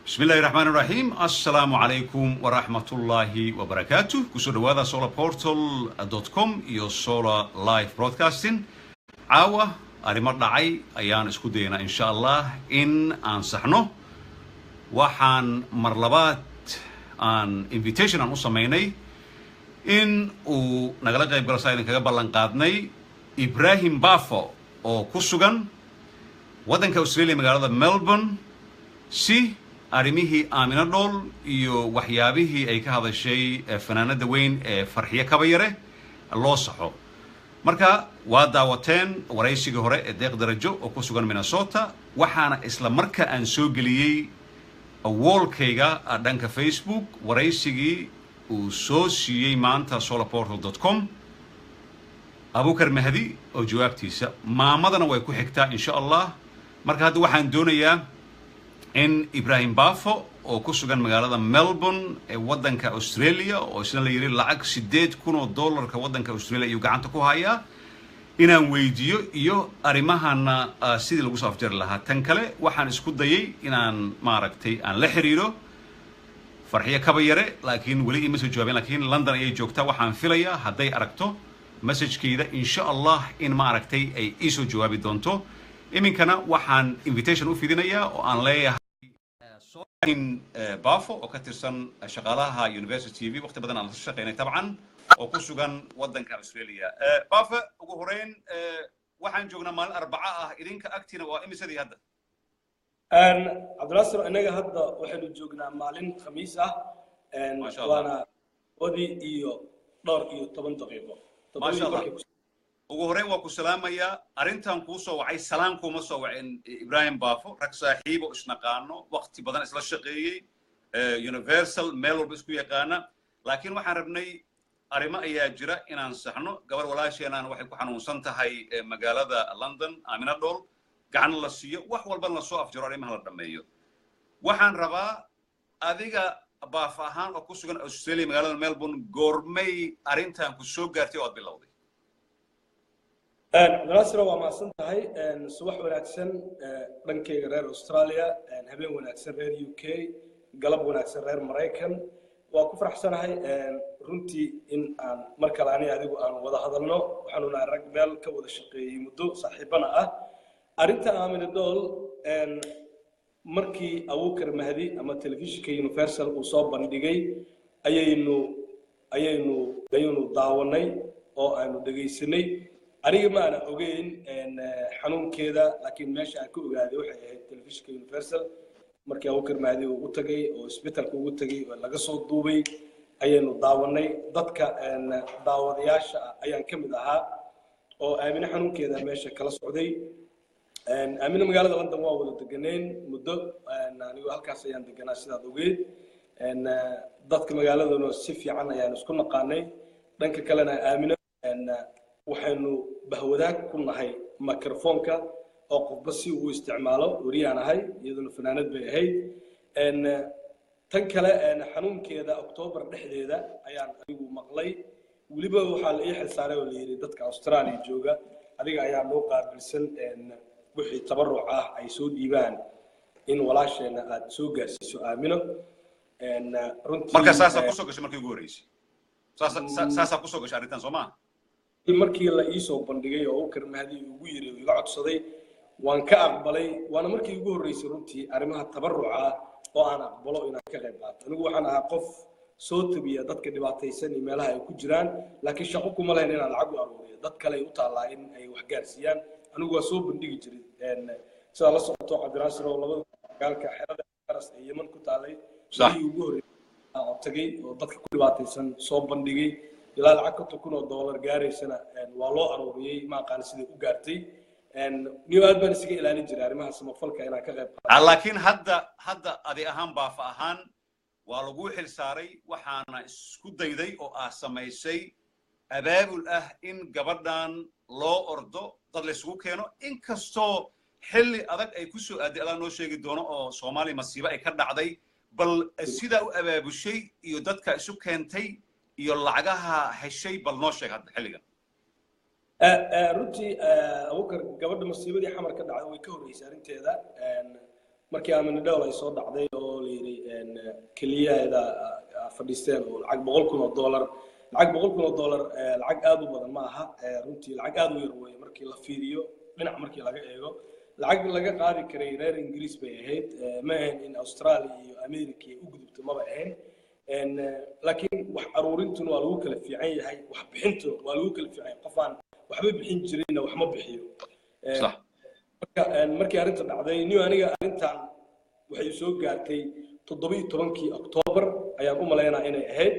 Bismi illahi raxmaan raxiim. Assalaamu calaykum waraxmatullaahi wabarakaatu. Kusoo dhawaada solarportal.com iyo Solar Live Broadcasting. Caawa arrimo dhacay ayaan isku daynaa, insha Allah, in aan saxno. Waxaan mar labaad aan invitation aan u samaynay in uu nagala qayb galo, saa idinkaga ballan qaadnay, Ibrahim Bafo oo ku sugan waddanka Australia, magaalada Melbourne, si arrimihii Aamino Dhool iyo waxyaabihii ay ka hadashay fanaanada weyn ee Farxiyo Kabayare loo saxo. Marka waa daawateen waraysigii hore ee Deeq Darajo oo ku sugan Minnesota. Waxaana isla marka aan soo geliyey wallkayga dhanka Facebook waraysigii uu soo siiyey maanta solarportal.com Abukar Mahdi oo jawaabtiisa maamadana way ku xigtaa, insha Allah. Marka hadda waxaan doonayaa in Ibrahim Bafo oo ku sugan magaalada Melbourne ee waddanka Australia, oo isna la yidhi lacag $8,000 waddanka Australia ayuu gacanta ku hayaa, inaan weydiiyo iyo arrimahana sidii lagu soo afjari lahaa. Tan kale, waxaan isku dayay inaan maaragtay aan la xiriiro Farxiyo Kabayare, laakiin weli ima soo jawaabin. Laakiin London ayay joogtaa. Waxaan filayaa hadday aragto messagekeyda, insha Allah, in maaragtay ay iisoo jawaabi doonto. Iminkana waxaan invitation u fidinayaa oo aan leeyahay in Bafo oo ka tirsan shaqaalaha Universal TV, waqti badan aan la shaqeynay tabcan, oo ku sugan waddanka Australia. Bafo, ugu horeyn, waxaan joognaa maalin Arbaca ah. Idinka agtiina waa imisadii hadda? Cabdinaasir, innaga hadda waxaynu joognaa maalin Khamiis ah. Masha Allah. Waana wadii iyo dhowr iyo toban daqiiqo. Maasha Allah. Ugu horeyn waa ku salaamayaa. Arrintan kuu soo wacay, salaan kuuma soo wacin, Ibrahim Bafo. Rag saaxiibo isnaqaano, waqti badan isla shaqeeyey, Universal meel walba isku yaqaana, laakiin waxaan rabnay arrimo ayaa jira inaan saxno. Gabar walaasheenaan waxay ku xanuunsan tahay magaalada London, Aamina Dhool, gacan la siiyo, wax walbana la soo afjaro, arrimaha la dhammeeyo. Waxaan rabaa adiga Baaf ahaan oo ku sugan Australia, magaalada Melbourne, goormay arrintan ku soo gaartay oo aad bilowday? Cabdinaasir, waa mahadsan tahay. Subax wanaagsan dhankayga reer Australia, habeen wanaagsan reer UK, galab wanaagsan reer Maraykan. Waa ku faraxsanahay runtii in aan mar kale ani adigu aan wada hadalno. Waxaanu nahay rag meel ka wada shaqeeyey muddo, saaxiibana ah. Arrinta Aamina Dhool, markii Abuukar Mahdi ama telefishinka Universal uu soo bandhigay ayaynu daawanay oo aanu dhegaysanay. Aniga ma ana ogeyn xanuunkeeda, laakiin meesha aan ka ogaaday waxay ahayd telefishinka Universal. Markii Abuukar Mahdi uu u tagay oo isbitalka ugu tagay oo laga soo duubay ayaynu daawanay. Dadka daawadayaasha ah ayaan ka mid ahaa oo Aamine xanuunkeeda meesha kala socday. Aamine magaalada London waa wada deganeyn muddo. Anigu halkaas ayaan deganaa, sidaad ogeyd. Dadka magaaladuna si fiican ayaan isku naqaanay. Dhanka kalena, Aamine waxaynu bahwadaag ku nahay microfonka oo qofba si uu isticmaalo. Wariyaan ahay, iyaduna fanaanad bay ahayd. Tan kale, xanuunkeeda Octoobar dhexdeeda ayaan anigu maqlay. Weliba waxaa la ii xilsaaray oo la yidhi dadka Australia jooga adiga ayaa noo qaabilsan, wixii tabaruc ah ay soo dhiibaan in walaasheena aad soo gaarsiiso Aamino. Runtii Marka saasaa kusoo gashay markii ugu horreysay, saasaa kusoo gashay arrintan, soo maaha? Markii la ii soo bandhigay oo Ukar Mahdi ugu yiri, iga codsaday, waan ka aqbalay. Waana markii ugu horreysay runtii arrimaha tabaruca ah oo aan aqbalo inaan ka qayb qaato. Anigu waxaan ahaa qof soo tabiya dadka dhibaataysan iyo meelaha ay ku jiraan, laakiin shaqo kuma lahayn inaan lacag u aruuriyo. Dad kale ay u taallaa in ay wax gaarsiiyaan. Anigu waa soo bandhigi jiray. Sidaa la socoto, Cabdinaasir, oo labada gaalka xerada Faras ee Yemen ku taalay markii ugu horreysay oo tagay oo dadka ku dhibaataysan soo bandhigay, ilaa lacag $50,000 gaaraysana waa loo aruuriyey. Ma aqaan siday u gaartay. Niyo, aad baan isaga ilaalin jiray arrimaha samafalka inaan ka qayb qaato. Laakiin hadda adi ahaan, Baafa ahaan, waa laguu xil saaray, waxaana isku dayday oo ah samaysay abaabul ah in gabadhan loo ordo, dad la isugu keeno, inkastoo xilli adag ay ku soo aaday, adaa noo sheegi doono, oo Soomaaliya masiibo ay ka dhacday. Bal sidaa u abaabushay iyo dadka isu keentay iyo lacagaha heshay bal noo sheeg hadda xilligan. Runtii, Abukar, gabadha masiibadii Xamar ka dhacday way ka horreysay arrinteeda. Markii Aamina Dhowl ay soo dhacday oo la yidhi Keliyaheeda fadhiisteen oo lacag $100,000, lacag $100,000, lacag aad u badan ma aha runtii, lacag aad u yar weeye markii la fiiriyo dhinac markii laga eego. Lacag laga qaadi karay reer Ingiriis bay ahayd, ma ahayn in Australia iyo America ay u gudubto, maba ahayn. Laakiin wax aruurintuna waa lagu kala fiican yahay, wax bixintuna waa lagu kala fiican yahay. Qof aan waxba bixin jirinna wax ma bixiyo. Marka markii arrinta dhacday niyo, aniga arrintan waxay soo gaartay 17-kii Oktoobar ayaan u malaynaa inay ahayd.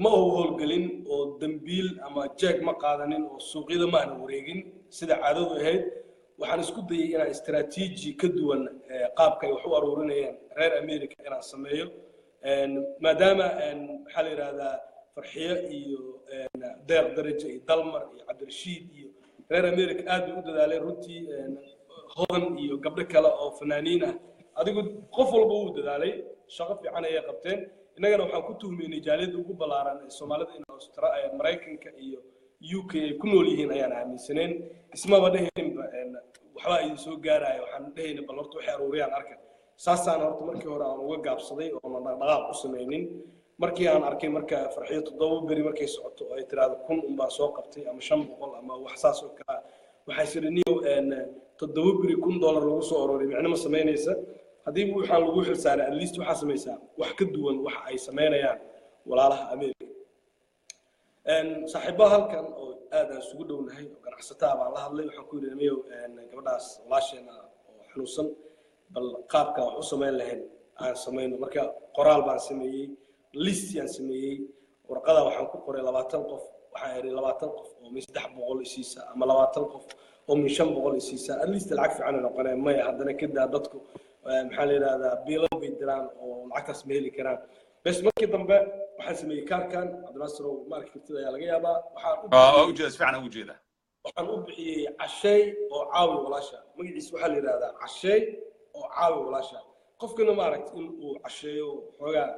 Ma uu howlgelin oo dambiil ama jeeg ma qaadanin oo suuqyada ma aana wareegin sida caadadu ahayd. Waxaan isku dayay inaan istaraatiiji ka duwan qaabka ay wax u aruurinayeen reer America inaan sameeyo, maadaama maxaa la yidhahdaa Farxiyo iyo Deeq Darajo iyo Dalmar iyo Cabdirashiid iyo reer America aad bay u dadaaleen runtii, Hodan iyo gabdho kale oo fanaaniin ah, adigu qof walba wuu dadaalay, shaqo fiican ayay qabteen. Innagana waxaan ku tuhmaynay jaaliyadda ugu ballaaran ee Soomaalida in Maraykanka iyo UK ay ku nool yihiin ayaan aaminsaneen. Ismaba dhehayninba waxbaa idin soo gaaraya, waxaan dhehayna bal horta waxay aruuriyaan arka. Saasaan horta markii hore aan uga gaabsaday oonan dhaqdhaqaaq u samaynin. Markii aan arkay marka Farxiyo 7 beri markay socoto oo ay tiraahdo 1000 unbaan soo qabtay ama 500 ama wax saas oo kale ah, waxay siri niyow, 7 beri $1000 lagu soo arooriy micno ma samaynaysa. Haddii waxaan lagu xilsaaray, at least waxaa samaysaa wax ka duwan waxa ay samaynayaan walaalaha America. Saaxiibada halkan oo aad aan isugu dhownahay oo ganacsataa baan la hadlay. Waxaan ku yidhi, "Namiyow, gabadhaas walaasheena oo xanuunsan, bal qaabka wax u samayn lahayn aan samayno." Marka qoraal baan sameeyey, list aan sameeyey, warqada waxaan ku qoray 20 qof. Waxaan idhi 20 qof oo min 300 isiisa ama 20 qof oo min 500 isiisa, at least lacag fiican ay noqoneen. Maya, haddana kadaa dadku maxaa la yidhahdaa biilal bay diraan oo lacagtaas ma heli karaan. Bes markii dambe waxaan sameeyey kaarkan. Cabdinaasir oo ma arki kartid ayaa laga yaabaa. Waxaan u ujeeda, si fiican u ujeeda. Waxaan u bixiyey Casheey oo Caawi Walaasha. Magaciisa waxaa la yidhahdaa Casheey oo Caawi Walaasha. Qofkana maaragta in uu casheeyo, xoogaa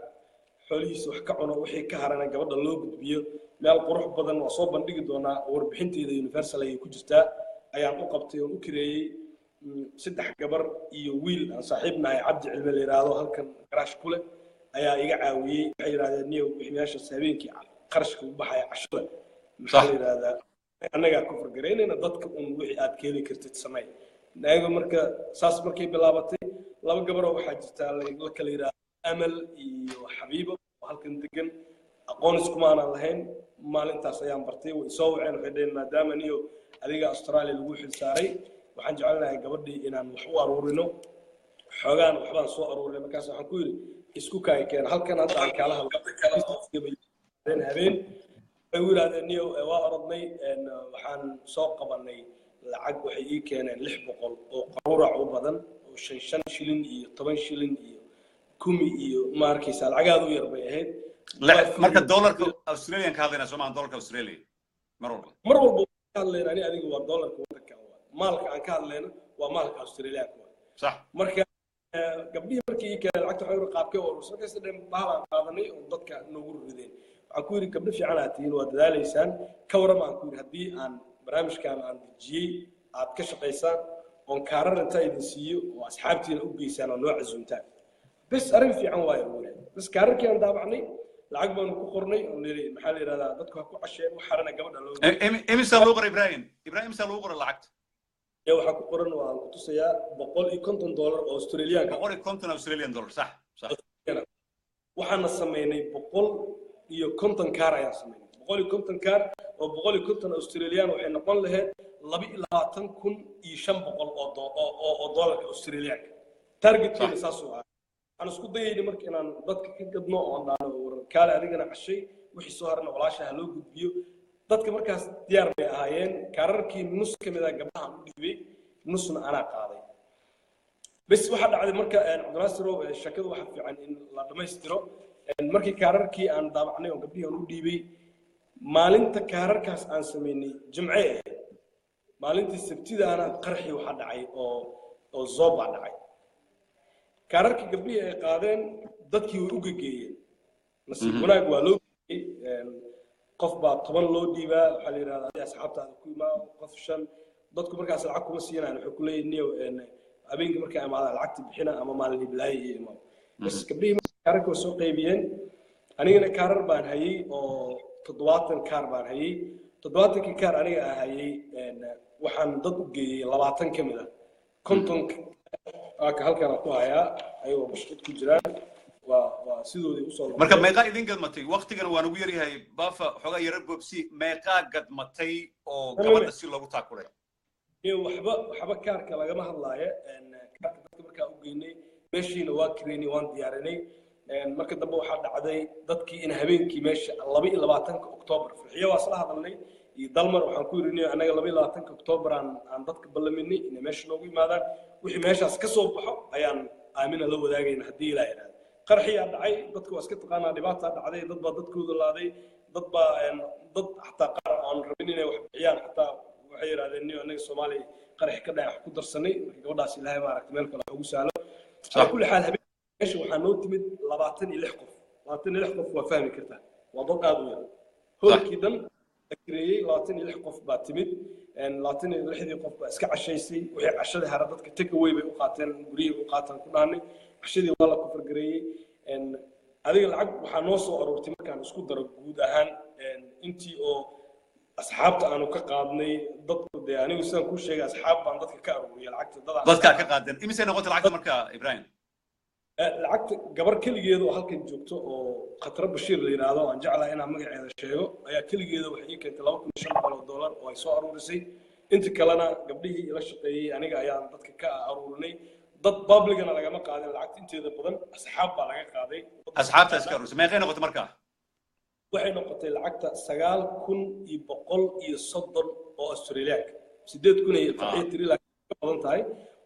xoolihiisa wax ka cuno, wixii ka harana gabadha loo gudbiyo. Meel qurux badan waa soo bandhigi doonaa, warbixinteeda Universal ayay ku jirtaa. Ayaan u qabtay oon u kireeyey saddex gabar iyo wiil aan saaxiib nahay, Cabdi Cilme la yidhaahdo, halkan garaash ku leh ayaa iga caawiyey. Waxay yidhahdeen, "Niyow, wixii meeshaas habeenkii qarashka u baxaya cashada maxaa la yidhahdaa annagaa ku fargaraynayna, dadka un wixii aad ka heli kartid samey." Ayaga marka saas markay bilaabatay, laba gabaroo waxaa jirtaa la kala yidhaahdo Amal iyo Xabiibo oo halkan degan. Aqoon iskuma aanan lahayn, maalintaas ayaan bartay. Way soo waceen, waxay dhaheen, "Maadaama niyo adiga Australia lagu xilsaaray, waxaan jecelnahay gabadhii inaan wax u aruurino, xoogaan waxbaan soo aruurinay." Markaas waxaan ku yidhi, "Isku kaay keen halkan hadda aan kaala hadlo." Habeen waxay u yidhahdeen, "Niyo waa orodnay, waxaan soo qabanay lacag." Waxay ii keeneen 600 oo qaruurac u badan oo shan shan shilin iyo 10 shilin iyo kumi iyo ma arkaysaa, lacag aad u yar bay ahayd. Marka dollarka Australian ka hadlaynaa, soo maaha? Dollarka Australia mar walba. Mar walba ka hadlayna ani adiga waa dollarka waddanka, maalka aan ka hadlayno waa maalka Australiyaanka. Marka gabdhihii markii ii keeneen lacagta, waxay yidhi, "Qaabkee oo urursan?" Markaas dhan bahal aan qaadanay oo dadka noogu rideen. Waxaan ku yidhi, "Gabdho fiican aad tihiin, waa dadaalaysaan, ka warrama," aan ku yidhi, "haddii aan barnaamijkan aan dejiyey aad ka shaqaysaan oon kaarar intaa idin siiyo oo asxaabtiina u geysaan oo noo casuumtaan?" Bes arrin fiican waayo buu yidhi. Bes kaararkii aan daabacnay, lacag baanu ku qornay oo niri maxaa la yidhahdaa dadku ha ku casheen, wax harana gabadha loo Imisaa lagu qoray, Ibrahim? Ibrahim, imisaa lagu qoray lacagta? Ee waxaa ku qoran, waan ku tusayaa, $150 oo Australiyaanka. 150 Australian dollar, sax. Waxaana samaynay 150 kaar ayaan samaynay. 150 kaar oo 150 Australian waxay noqon lahayd 22,500 oo dollarka Australiyaanka. Targetkeena saasuu ahaa. Waxaan isku dayayna marka inaan dadka ka gadno oo aan dhahno, "War kaale adigana cashay, wixii soo harana walaasha ha loo gudbiyo." Dadka markaas diyaar bay ahaayeen. Kaararkii nus ka mid ah gabdhahan u dhiibay, nusna anaa qaaday. Bes waxaa dhacday marka, Cabdinaasirow, sheekadu waxa fiican in la dhammaystiro. Markii kaararkii aan daabacnay oo gabdhihii aan u dhiibay, maalinta kaararkaas aan samaynay Jimce ahayd, maalintii Sabtidaana qarxii waxaa dhacay oo zooba dhacay. Kaararkii gabdhihii ay qaadeen dadkii way u gegeeyeen. Nasiib wanaag waa loo geeyey. Qof baa 10 loo dhiibaa, waxaa la yidhahdaa, "Adi asxaabtaada ku imaa." Qof shan, dadku markaas lacag kuma siinayaan, waxay ku leeyihin, "Niyow, habeenkii markay imaadaan lacagta bixina ama maalin hiblaayo iyo imaam." Bas gabdhihii Kaararka waa soo qaybiyeen. Anigana kaarar baan hayay oo 70 kaar baan hayay. 70-kii kaar aniga aan hayay, waxaan dad u geeyey 20 ka mid ah. 50 ka halkaan aan ku hayaa, ayagoo bashqad ku jiraan, waa sidoodii usoo Marka noqdeen. Meeqaa idin gadmatay? Waktigana waan ugu yaryahay, Baafa, xoogaa yara bobsi. Meeqaa gadmatay oo gabadha si loogu taakulay? Iyo waxba kaarka lagama hadlaayo. Kaarka dadka markaa u geynay, meeshiina waa kireynay, waan diyaarinay. Marka dambe waxaa dhacday dadkii in habeenkii meesha 22-ka Oktoobar, Farxiyo waa isla hadalnay iyo Dalmar, waxaan ku yidhi annaga 22-ka Oktoobar aan dadka ballaminay inay meesha noogu yimaadaan. Wixii meeshaas ka soo baxo ayaan Aamina la wadaagayna haddii Ilaa yidhaahdo. Qarxiyaa dhacay, dadka waa iska taqaanaa, dhibaataa dhacday, dad baa dadkooda laaday, dad baa dad xataa qaar aan rabin inay wax bixiyaan xataa waxay yidhahdeen, niyo annaga Soomaaliya qarax ka dhacay wax ku darsanay. Marka gabadhaas Ilaahay maaragtay meel kale wax ugu sahlo. Calaa kulli xaal, habeen meesha waxaa noo timid 26 qof. 26 qof waa fahmi kartaa, waa dad aad u yar. Hoolkii dhan la kireeyey, 26 qof baa timid. 26-dii qof baa iska cashaysay. Wixii cashadii hore dadka take away bay u qaateen, guryihii u qaataan ku dhahnay. Cashadii waa la kufargareeyey. Adiga lacag waxaa noo soo aruurtay markaan isku daro guud ahaan intii oo asxaabta aanu ka qaadnay dadku. Dee anigu sidaan kuu sheegay, asxaab baan dadka ka aruuriyay lacagta dadaan. Dadkaa ka qaadeen, imisay noqotay lacagta marka, Ibrahim? Lacagta gabar keligeeda oo halkan joogto oo Khatro Bashiir la yidhaahdo, aan jeclahay inaan magaceeda sheego, ayaa keligeeda waxay ii keentay $2,500 oo ay soo aruurisay. Inta kalena gabdhihii ila shaqeeyey, aniga ayaan dadka ka aruurinay. Dad publicana lagama qaadin lacagta inteeda badan, asxaab baa laga qaaday. Asxaabta iska aruurisay, meeqay noqotay marka? Waxay noqotay lacagta 9,130 oo Australiyaanka, 8,000 iyo Farxiyo tiri, laakiin ka badan tahay,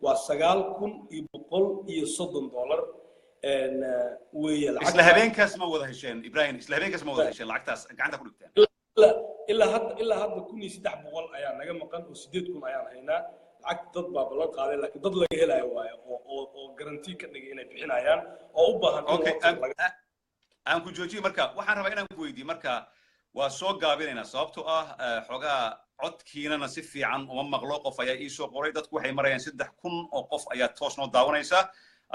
waa $9,130 weeye Isla lacagta. Habeenkaas ma wada hesheen, Ibrahim? Isla habeenkaas ma wada hesheen lacagtaas gacanta ku dhigteen? Ilaa hadda 1,300 ayaa naga maqan oo 8,000 ayaan haynaa. Lacagta dad baa ballan qaaday, laakiin dad laga helayo waayo oo guarantee ka dhigay inay bixinayaan oo u baahan in Okay. loo tago Aan ku joojiye. Marka waxaan rabaa inaan ku weydiiyo, marka waa soo gaabinaynaa sababtoo ah xoogaa codkiinana si fiican uma maqlo. Qof ayaa ii soo qoray, dadku waxay marayaan 3,000 oo qof ayaa toos noo daawanaysa.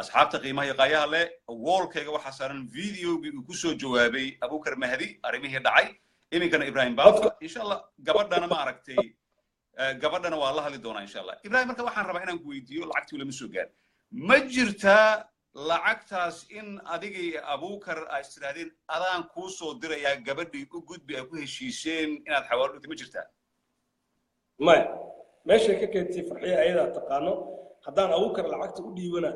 Asxaabta qiimaha iyo qaayaha leh, wallkayga waxaa saaran videogii uu ku soo jawaabay Abukar Mahdi arrimihii dhacay. Iminkana Ibrahim Baafa, insha Allah gabadhana ma aragtay, gabadhana waa la hadli doonaa insha Allah. Ibrahim, marka waxaan rabaa inaan ku weydiiyo, lacagtii lama soo gaar, ma jirtaa lacagtaas in adiga iyo Abukar ay istidhaahdeen adaan kuu soo dirayaa, gabadhii u gudbi, ay ku heshiiseen inaad xawaalo dhigtay, ma jirtaa? Maya, meeshay ka keentay Farxiya ayadaa taqaano. Haddaan Abuukar lacagta u dhiibana,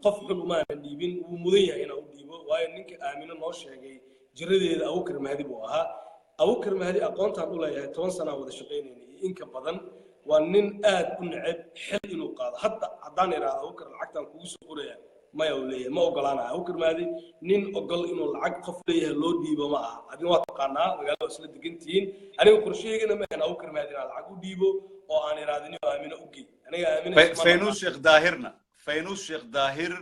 qof xun umaanan dhiibin, wuu mudan yahay inaan u dhiibo, waayo ninka Aamino noo sheegay jiradeeda Abuukar Mahdi buu ahaa. Abuukar Mahdi aqoontaan u leeyahay, 10 sanaan wada shaqaynaynay iyo inka badan, waa nin aad u neceb xil inuu qaado. Hadda haddaan idhaahdo Abuukar lacagtaan kugu soo qoraya, maya uu leeyahay, ma ogolaanaya. Abuukar Mahdi nin ogol inuu lacag qof leeyahay loo dhiibo ma aha. Adina waa taqaanaa, magaalada waa isla degan tihiin. Aniga qorshahaygana ma ahan Abuukar Mahdi inaan lacag u dhiibo oo aan idhaahdo nin Aamino u gey. Aniga Aamino isma Faynuus Sheekh Daahirna, Faynuus Sheekh Daahir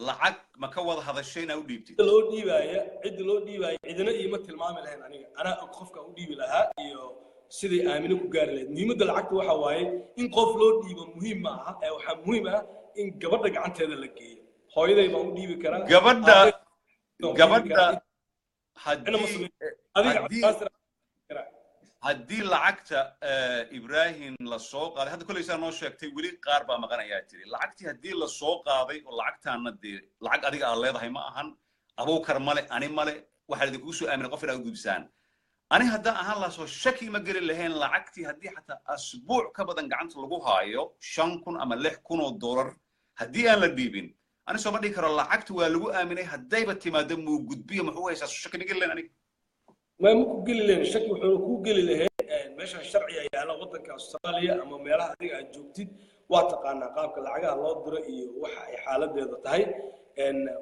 lacag ma ka wada hadashay inaa u dhiibtid? Loo dhiibaaya, cidda loo dhiibaaya cidina iima tilmaami lahayn. Aniga anaa og qofka u dhiibi lahaa iyo siday Aamino ku gaari lahayd. Muhiimadda lacagta waxa waaye in qof loo dhiibo muhiim ma aha, ee waxaa muhiim ah in gabadha gacanteeda la geeyo. Hooyaday baan u dhiibi karaa, Gabadha aabbahay baan u dhiibi gabadha karaa. Cidna ma haddii samayn adiga haddii Cabdinaasir karaa. Haddii lacagta Ibrahim la soo qaaday hadda, kolley saa noo sheegtay, weli qaar baa maqan ayaa tiri. Lacagtii haddii la soo qaaday oo lacagtaana dee lacag adiga aad leedahay ma ahan, Abuukar male, ani male, waxaa idinkugu soo aaminay qof inaad u gudbisaan. Ani haddaan ahaan lahaa, soo shaki ma geli lahayn lacagtii haddii xataa asbuuc ka badan gacanta lagu haayo, 5,000 ama $6,000, haddii aan la dhiibin? Ani sooma dhihi karo lacagta waa lagu aaminay, haddayba timaado muu gudbiyo, muxuu haysaa? Soo shaki ma geli lahayn aniga? Ma ku geli lahayn shaki. Wuxuuna kuu geli lahayn, meeshan sharciga yaala. Waddanka Australia ama meelaha adiga aad joogtid waa taqaanaa qaabka lacagaha loo diro iyo waxa ay xaaladeeda tahay.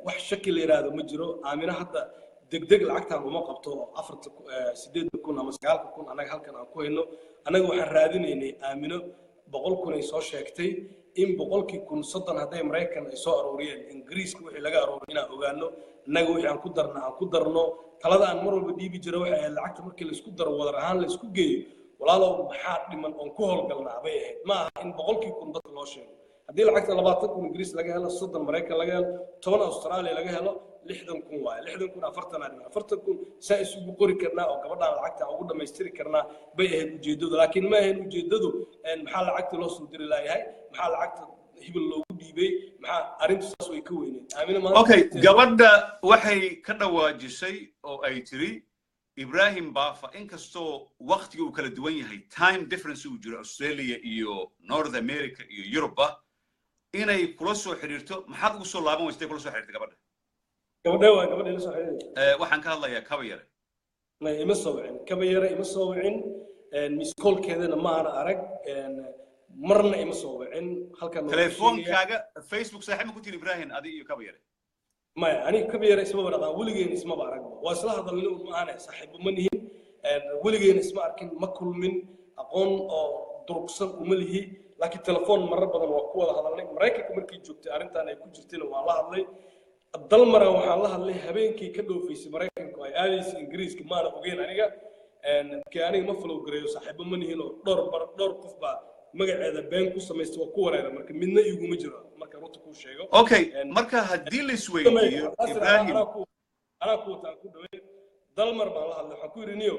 Wax shaki la yidhaahdo ma jiro. Aamina hadda degdeg lacagtan uma qabto oo afarta 8,000 ama 9,000 annaga halkan aan ku hayno. Annaga waxaan raadinaynay Aamino 100,000 ay soo sheegtay, in 100,000 30 hadday Maraykan ay soo aruuriyeen, Ingiriiska wixii laga aruuriy inaan ogaano, annaga wixii aan ku darna aan ku darno. Talada aan mar walba dhiibi jira waxay ahayd lacagta markii laisku daro, wadar ahaan laisku geeyo, walaalow maxaa dhiman oon ku howlgalnaa bay ahayd. Ma aha in 100,000 dadka loo sheego. Haddii lacagta 20,000 Ingiriis laga helo, 30 Maraykan laga helo, 10 Australia laga helo, 60,000 waaye. 60,000 40 aa dhiman. 40,000 saa isugu qori karnaa oo gabadhaan lacagta ugu dhammaystiri karnaa bay ahayd ujeeddadu. Laakiin ma ahayn ujeeddadu maxaa lacagta loo soo diri laayahay, maxaa lacagta hibil loogu dhiibay, maxaa arrintu saas way ka weyneed. Aamina maanta Okay, gabadha waxay ka dhawaajisay oo ay tiri Ibrahim Bafa, inkastoo waqtiga uu kala duwan yahay, time difference uu jiro Australia iyo North America iyo Europe, inay kula soo xiriirto. Maxaad ugu soo laaban weystay kula soo xiriirtay gabadha? Gabadhe waa gabadha ila soo xiriirtay? Waxaan ka hadlayaa Kaba Yare. May, ima soo wicin Kaba Yare, ima soo wicin. Missed callkeedana ma aana arag, marna ima soo wicin. Halkan waa ku sheegaya. Telefoonkaaga Facebook saaxiib ma ku tiri Ibrahim, adi iyo Kaba Yare? Maya, aniga Kaba Yare ismaba dhaqaan, weligeen ismaba aragba. Waa isla hadalnay un, ma aana saaxiibo ma nihin, weligeen isma arkin, ma kulmin, aqoon oo durugsan uma lihi. Laakiin telefoon marar badan waa ku wada hadalnay. Maraykanka markii joogtay arrintan ay ku jirtayna waan la hadlay. Dalmara waxaan la hadlay habeenkii ka dhoofaysay Maraykanku ay aadaysay Ingiriiska. Maana ogeyn aniga, markii aniga ma follow gareeyo, saaxiibo ma nihin oo dhowr bar dhowr qof baa magaceeda been ku samaystay, waa ku wareera. Marka midna iguma jiro marka runta kuu sheego. Okay, marka haddii la isweydiiyo, Ibrahim, Anaa ku wataan ku dhawey. Dalmar baan la hadlay, waxaan ku yidhi: "Niyo,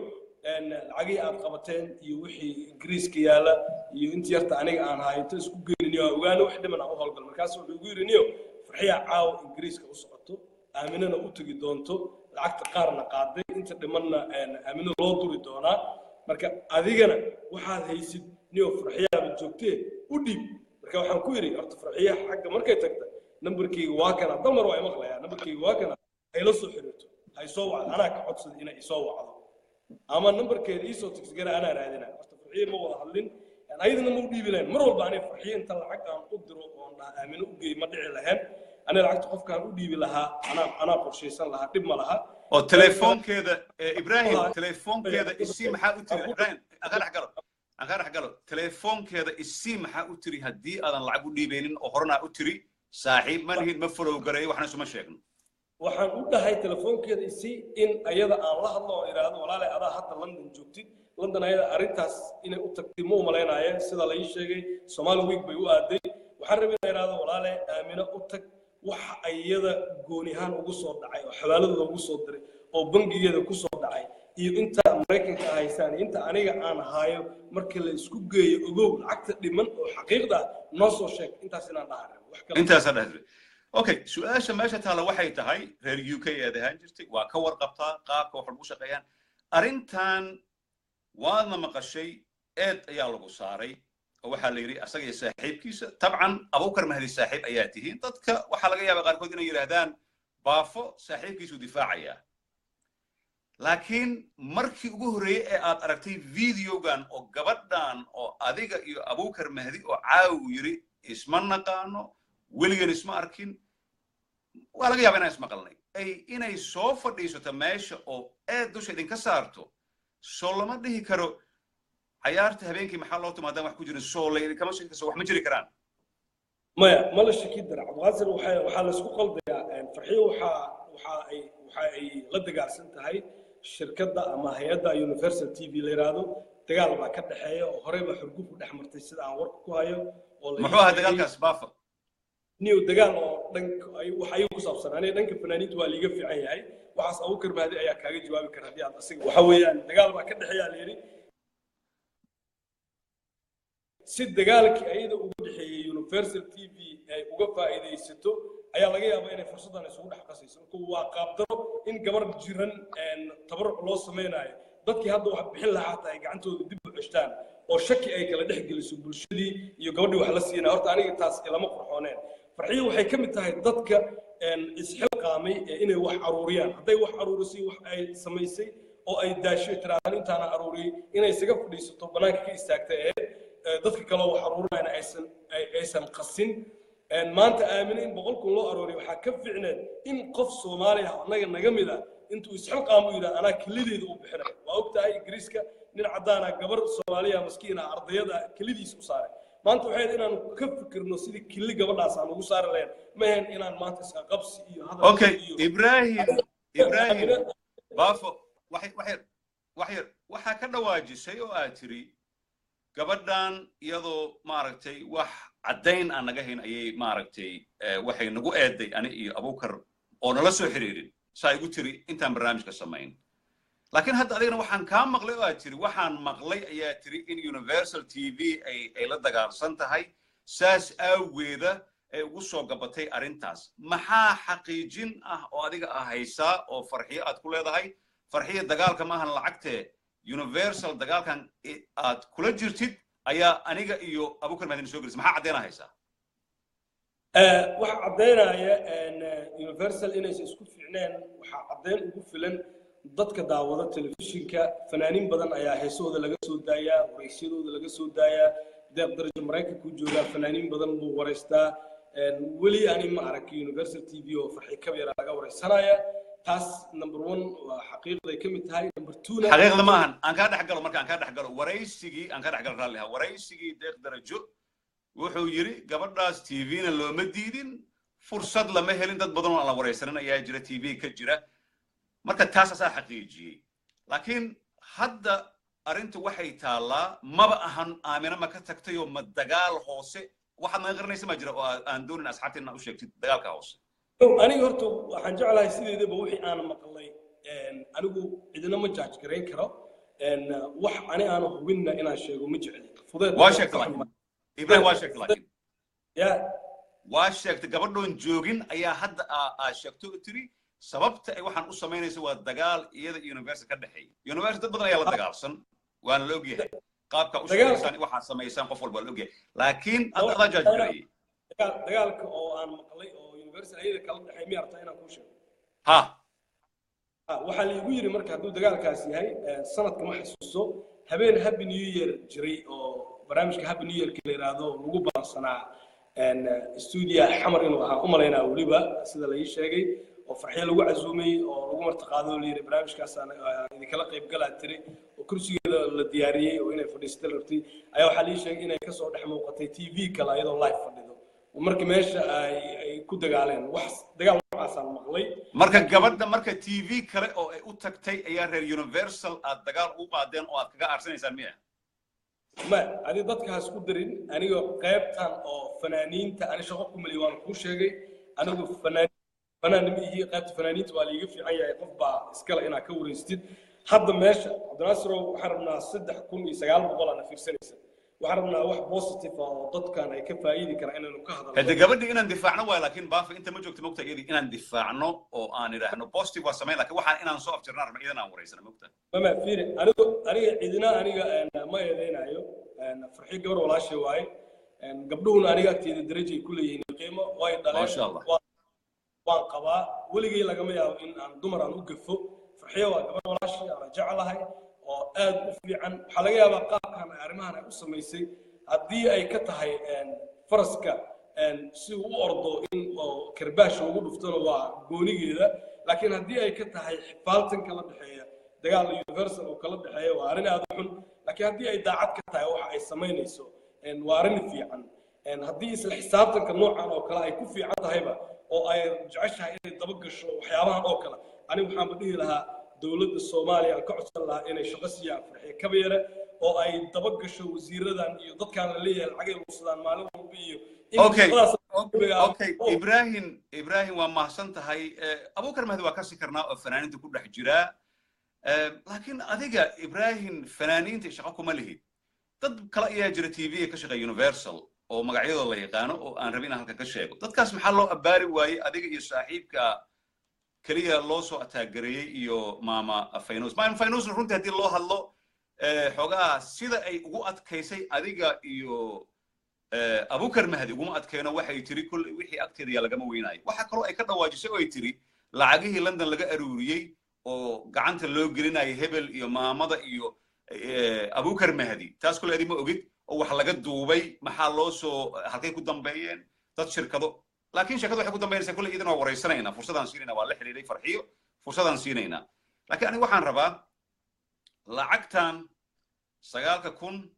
lacagihii aad qabateen iyo wixii Ingiriiska yaala iyo intii yarta aniga aan hayo inta isku geynin, niyo, ogaano wax dhiman aan u howlgal." Markaas wuxuu igu yidhi: "Niyo, Farxiyaa caawa Ingiriiska u socoto, Aaminana u tegi doonto, lacagta qaarna qaaday, inta dhimanna Aamino loo duri doonaa. Marka adigana waxaad haysid, niyo, Farxiyaaba joogtee u dhiib." Marka waxaan ku yidhi: "Horta Farxiya xagga markay tagta nambarkayga waa kana." Dalmar waa imaqlayaa. "Nambarkayga waa kana, hayla soo xiriirto, hay soo wacdo. Anaa ka codsaday inay isoo wacdo ama nambarkeeda iisoo text gara, anaa raadina." Horta Farxiye ma wada hadlin, ayadana ma u dhiibi lahayn. Mar walba aniga Farxiye inta lacag aan u diro oon dhaha Aamino u geey ma dhici lahayn. Aniga lacagta qofkaan u dhiibi lahaa anaa qorshaysan lahaa, dhib ma laha. Oo telefoonkeeda, Ibrahim, telefoonkeeda isii maxaa u tiri? Ibrahim, aan ka dhex galo, aan ka dhex galo. Telefoonkeeda isii maxaa u tiri haddii aadan lacag u dhiibaynin oo horena u tiri saaxiib ma nihin, ma follow gareeyo, waxna isuma sheegno? Waxaan u dhahay telefoonkeeda isii in ayada aan la hadlo oo idhaahdo: "Walaalay, adaa hadda London joogtid." London ayada arrintaas inay u tagtay ma umalaynaaye. Sida la ii sheegay, Somali Week bay u aaday. Waxaan rabay inaan idhaahdo: "Walaalay, Aamino u tag, waxa ayada gooni ahaan ugu soo dhacay oo xawaalada loogu soo diray oo bangigeeda ku soo dhacay iyo inta Maraykanka haysaan iyo inta aniga aan hayo marka la isku geeyo, ogow lacagta dhiman oo xaqiiqda ah noo soo sheeg." Intaas inaan dhaha rabo, wax kale. Intaasaa dhexdiray. Okay, su-aasha meesha taalla waxay tahay, reer UK aad ahaan jirtay, waa ka warqabtaa qaabka wax lagu shaqeeyaan. Arrintan waadna maqashay, eed ayaa lagu saaray oo waxaa la yidhi asaga iyo saaxiibkiisa, tabcan Abukar Mahdi saaxiib ayaa tihiin. Dadka waxaa laga yaabaa qaarkood inay yidhaahdaan Baafo saaxiibkiisuu difaacayaa. Laakiin markii ugu horreeyey ee aad aragtay videogan oo gabadhan oo adiga iyo Abukar Mahdi oo caawi uu yidhi isma naqaano, weligan isma arkin, waa laga yaaba inaan ismaqalnay, ay inay soo fadhiisato meesha oo eed dusha idinka saarto, soo lama dhihi karo cayaarta habeenkii maxaa loo tuma haddaan wax ku jirin? Soo la idinkama shaki kaso wax ma jiri karaan? Maya, ma la shaki dara, Cabdiqaadir. Waxaa laysku qaldayaa. Farxiyo waxa ay la dagaalsan tahay shirkadda ama hay-adda Universal TV la yidhaahdo. Dagaal baa ka dhexeeya oo horey baa xurguf u dhex martay, sida aan warka ku hayo oo la ii Muxuu ahaa sheegay. dagaalkaas, Baafa? Niyo, dagaal oo dhanka wax ayagu ku saabsan. Aniga dhanka fanaaniinta waa liiga fiican yahay waxaas. Abukar Mahdi ayaa kaaga jawaabi kara haddii aad asiga. Waxa weeyaan dagaal baa ka dhexeeya la yidhi. Si dagaalkii ayada ugu dhexeeyey Universal TV ay uga faa'iidaysato ayaa laga yaabaa inay fursaddan isugu dhex qasayso. Marka waa qaabdaro in gabar jiran tabaruc loo samaynayo, dadkii hadda wax bixin lahaa xataa ay gacantooda dib u ceshtaan oo shaki ay kala dhex geliso bulshadii iyo gabadhii wax la siinaya. Horta aniga taas ilama qurxooneen. Farxiyo waxay ka mid tahay dadka isxilqaamay ee inay wax aruuriyaan. Hadday wax aruurisay, wax ay samaysay oo ay daasho tiraahdo intaana aruuriyey, inay isaga fadhiisato bannaanka ka istaagtay ee dadka kale oo wax aruurinayna aysan qasin. Maanta Aamine in 100,000 loo arooriyo waxaa ka fiicneed in qof Soomaali ah, annaga naga mid ah, intuu isxilqaamo yidhaha anaa kelideeda u bixinayo. Waa og tahay Ingiriiska nin caddaana gabar Soomaaliya maskiina ardayada kelidiis u saaray. Maanta waxay ahayd inaanu ka fikirno sidii keli gabadhaas aan ugu saari lahayn. Ma ahayn inaan maanta isqabsi iyo hadal Okay. iyo Ibrahim, Ibrahim Baafo, wax yar, wax yar. Waxaa ka dhawaajisay oo aad tiri gabadhan iyadoo maaragtay wax Caddayn aan naga hayn ayay maaragtay waxay nagu eeday ani iyo Abukar oo nala soo xiriirin, saa igu tiri intaan barnaamijka samayn. Laakiin hadda adigana waxaan kaa maqlay oo aad tiri, waxaan maqlay ayaa tiri in Universal TV ay la dagaalsan tahay, saas awgeeda ay ugu soo gabatay arrintaas. Maxaa xaqiijin ah oo adiga ah haysaa oo Farxiyo aad ku leedahay, Farxiyo dagaalka maahan lacagtee, Universal dagaalkan aad kula jirtid ayaa aniga iyo Abukar Mahadin soo gelisay? Maxaa caddeena haysaa? Waxa caddaynaya Universal inaysan isku fiicneen, waxaa caddayn ugu filan dadka daawada telefishinka. Fanaaniin badan ayaa heesahooda laga soo daayaa, waraysyadooda laga soo daayaa. Deeq Darajo Maraykanku joogaa, fanaaniin badan buu waraystaa. Weli ani ma arag Universal TV oo Farxi Kabyara laga waraysanaya. Taas number one waa xaqiiqday ka mid tahay. Number two-na Xaqiiqda maahan. Aan kaa dhex galo marka, aan kaa dhex galo waraysigii, aan kaa dhex galo, raalliha. Waraysigii Deeq Darajo wuxuu yidhi gabadhaas TV-na looma diidin, fursad lama helin, dad badan oo aan la waraysanin ayaa jira TV ka jira. Marka taas asaa xaqiijiyey. Laakiin hadda arrintu waxay taallaa, maba ahan Aamina ma ka tagtay oo ma dagaal hoose waxaad naga qarinaysa ma jira oo aan doonin asxaabta inaad u sheegtid dagaalka hoose? Aniga horta waxaan jeclahay sideedaba wixii aan maqlay anigu cidina ma judge garayn karo. Wax ani aan hubinna inaan sheego ma jecli. Fudeed Waa sheegtay laakiin, Ibrahim, waa sheegtay laakiin. Ya. Waa sheegtay, gabadhoon joogin ayaa hadda aa sheegto oo tiri sababta ay waxaan u samaynaysa waa dagaal iyada iyo Universal ka dhexeeya. Universal dad badan ayaa la dagaalsan, waana la ogyahay qaabka u shaqaysaan, waxaad samaysaan qof walba waa la ogyahay, laakiin hadda adaa judge gareeyey. Dagaalka oo aan maqlay oo Universal iyada kala dhexeey miya rabtaa inaan kuu sheego? Ha. Waxaa la igu yidhi marka hadduu dagaalkaas yahay, sanadka ma xasuusto, habeen Happy New Year jiray oo barnaamijka Happy New Yearka la yidhaahdo lagu balansanaa stuudiya Xamar inuu ahaa u malaynaa, weliba sida la ii sheegay, oo Farxiyo lagu casuumay oo lagu martiqaado oo la yidhi barnaamijkaasaan idinkala qayb galaa tiri, oo kursigeeda la diyaariyey oo inay fadhiisata la rabtay, ayaa waxaa la ii sheegay inay kasoo dhex muuqatay TV kale iyadoo live fadhido marka meesha ay ku dagaaleen. Wax dagaal noocaasaan maqlay. Marka gabadha marka TV kale oo ay u tagtay ayaa reer Universal aad dagaal ugu qaadeen oo aad kaga aarsanaysaan miya? Ma adi dadka ha isku darin. Aniga qaybtan oo fanaaniinta ani shaqo ku maliy, waan kuu sheegay. Anigu fanaan fanaan ma ihi. Qaybta fanaaniinta waa liiga fiican yahay, qof baa iskale inaad ka wareystid. Hadda meesha, Cabdinaasirow, waxaan rabnaa 3900 aana fiirsanaysa, waxaan rabnaa wax positive ah oo dadkan ay ka faa'iidi karaan inaynu ka hadalno. Hade gabadhii inaan difaacno waay, laakiin Baafa inta ma joogto mogta. Iyadii inaan difaacno oo aan idhaahno positive waa samayn, laakiin waxaan inaan soo afjarnaa rabna, iyadan aan wareysana mogta. Mama fiiri, anigu aniga cidina aniga ma eedeynayo. Farxi gabar walaashay waaye. Gabdhuhuna aniga agteeda darajay ku leeyihiin, qiimo way dhaleen. Maasha Allah. Waan qabaa, weligay lagama yaabo in aan dumar aan u gafo. Farxiyo waa gabar walaashay aan jeclahay oo aad u fiican. Waxaa laga yaabaa qaabkan arrimahan ay u samaysay haddii ay ka tahay faraska si uu u ordo in oo karbaash ugu dhuftona waa goonigeeda, laakiin haddii ay ka tahay xifaaltan kala dhexeeya, dagaal Universal oo kala dhexeeya, waa arrin aad u xun. Laakiin haddii ay daacad ka tahay waxa ay samaynayso, waa arrin fiican. Haddii isla xisaabtanka noocan oo kale ay ku fiican tahayba oo ay jeceshahay inay daba gasho waxyaabahan oo kale, anigu waxaanba dhihi lahaa dowladda Soomaaliya aan ka codsan lahaa inay shaqo siiyaan Farxiyo Kabayare oo ay daba gasho wasiiradan iyo dadkaan la leeyahay lacagay luusadaan maalin walba iyo in shaqadaas. Okay, Ibrahim, Ibrahim, waa mahadsan tahay. Abukar Mahdi waa kasi karnaa oo fanaaniinta ku dhex jiraa, laakiin adiga, Ibrahim, fanaaniinta shaqo kuma lihid. Dad kale ayaa jira TV ka shaqeeya Universal oo magacyadooda la yaqaano oo aan rabin inaan halkan ka sheego. Dadkaas maxaa loo abbaari waayey? Adiga iyo saaxiibka keliya loo soo ataagareeyey iyo maama Faynus. Maama Faynusna runtii haddii loo hadlo, xoogaa sida ay ugu adkaysay adiga iyo Abukar Mahdi uguma adkayno. Waxay tiri kulley wixii agteeda yaa lagama weynaayo. Waxa kaloo ay ka dhawaajisay oo ay tiri lacagihii London laga aruuriyey oo gacanta loo gelinayay hebel iyo maamada iyo Abukar Mahdi, taas kulle adi ma ogid oo wax laga duubay, maxaa loo soo, halkay ku dambeeyeen dad shirkado? Laakiin shirkadu waxay ku dambeynaysaa kulle iyadan waa wareysanaynaa, fursadaan siinaynaa. Waa la xidhiidhay Farxiyo, fursadaan siinaynaa. Laakiin aniga waxaan rabaa lacagtan 9,000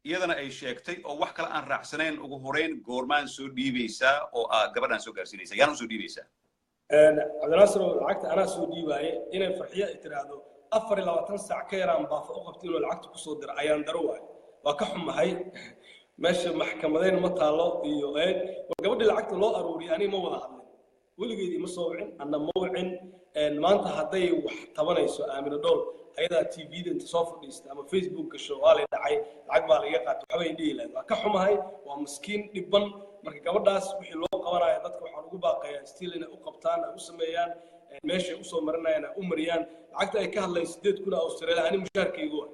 iyadana ay sheegtay oo wax kale aan raacsanayn, ugu horeyn goormaan soo dhiibaysaa oo aa gabadhaan soo gaarsiinaysaa, yaan u soo dhiibaysaa? Cabdinaasir, lacagta anaa soo dhiibaaye. Inay Farxiyo ay tiraahdo 24 saac ka yaraan Baafa u qabtay inuu lacagta kusoo diro ayaan daro waayo, waa ka xumahay. Meesha maxkamadeyn ma taalo iyo eed. War gabadhii lacagta loo aruuriyay aniga ma wada hadlin, weligeedii ma soo wicin, anna ma wicin. Maanta hadday wax tabanayso Aamina Dhool, ayadaa TV-da inta soo fadhiista ama Facebook gasho, "Waa lay dhacay, lacag baa laiga qaatay," waxbay dhihi lahayd. Waa ka xumahay, waa miskiin dhiban. Marka gabadhaas wixii loo qabanaya dadka waxaan ugu baaqayaa still inay u qabtaan, ay u sameeyaan, meeshay usoo marinayaan ay u mariyaan. Lacagta ay ka hadlayn 8,000 Australia, ani mushaarkaygu waa